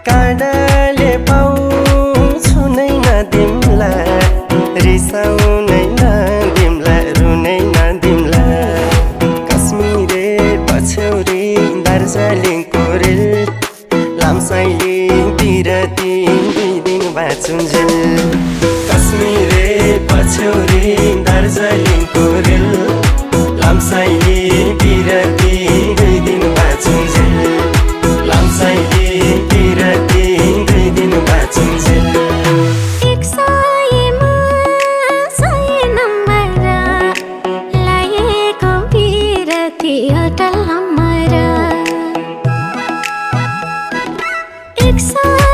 काँडाले पाउँछु नै नदिमलाई रिसाउनै नदिमला रुनै नदिमला कश्मीरे पछौरी दार्जिलिङको रेल लामसाइलिङतिर दुई दिन बाँचुन्जेल कश्मीरे पछौरी दार्जिलिङको रेल लामसाइलिङतिर दुई दिन बाँचुन्जेल लामसाइलिङतिर दुई दिन बाँचुन्जेल एक सयमा 100 नम्बर लागेको बिरती अटल नम्बर एक सय